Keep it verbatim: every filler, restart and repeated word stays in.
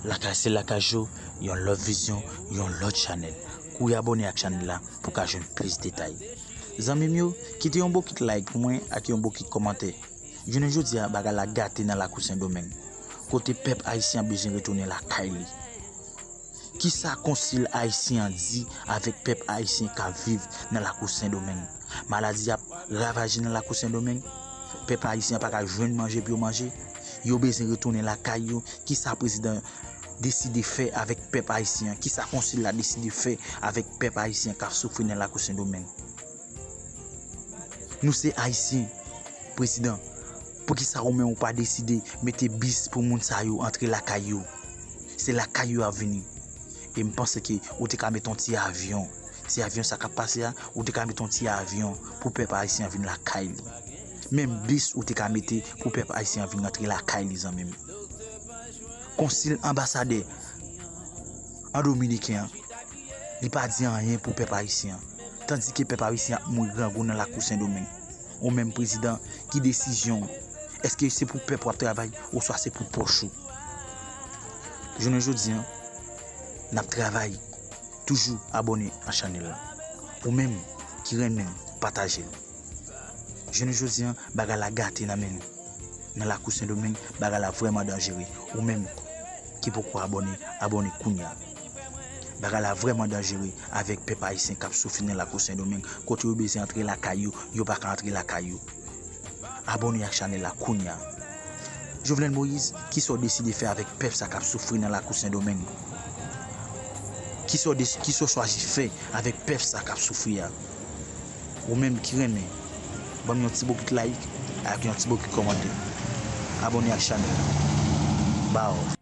Lakay se lakay yo, yon lòt vizyon, yon lòt chanèl. Kouri abòne ak chanèl la pou ka jwenn plis detay. Zanmi m yo, kite yon bokit like pou mwen ak yon bokit kòmantè. Jounen jodi a, bagay la gate nan lakou Sendomeng, kote pèp ayisyen an bezwen retounen lakay li. Kisa konsil ayisyen an di avèk pèp ayisyen k ap viv nan lakou Sendomeng? Maladi ap ravaje nan lakou Sendomeng. Pèp ayisyen an pa ka jwenn manje pou yo manje. Yo bezwen retounen lakay yo. Kisa prezidan deside fè avèk pèp ayisyen an? Kisa konsil la deside fè avèk pèp ayisyen k ap soufri nan lakou Sendomeng? Nou se ayisyen, prezidan. Poukisa ou menm ou pa deside mete bis pou moun sa yo antre lakay yo? Se lakay yo y ap vini. E m panse ke ou te ka mete yon ti avyon. Ti avyon sa k ap pase a, ou te ka mete yon ti avyon pou pèp ayisyen an vin lakay li. Menm bis ou te ka mete pou pèp ayisyen an vin rantre lakay li, zanmi m. Konsil anbasadè an dominiken an, li pa di anyen pou pèp ayisyen an. Tandike pèp ayisyen ap mouri grangou nan lakou Sendomeng. Ou menm prezidan, ki desizyon w? Èske se pou pèp w ap travay oswa se pou pòch ou? Jounen jodi a, n ap travay. Toujou abòne a chanèl la. Ou menm ki renmen l, pataje l. Jounen jodi a, bagay la gate nan men nou. Nan lakou Sendomeng, bagay la vrèman danjere. Ou menm ki poko abòne, abòne kounye a. Bagay la vrèman danjere avèk pèp ayisyen k ap soufri nan lakou Sendomeng, kote yo bezwen antre lakay yo, yo pa ka antre lakay yo. Abòne ak chanèl la kounye a. Jovenel Moïse, kisa w deside fè avèk pèp sa k ap soufri nan lakou Sendomeng? Kisa w desi-, kisa w chwazi fè avèk pèp sa k ap soufri a? Ou menm ki renmen, ban m yon ti bokit like ak yon ti bokit kòmantè. Abòne ak chanèl la. Baw.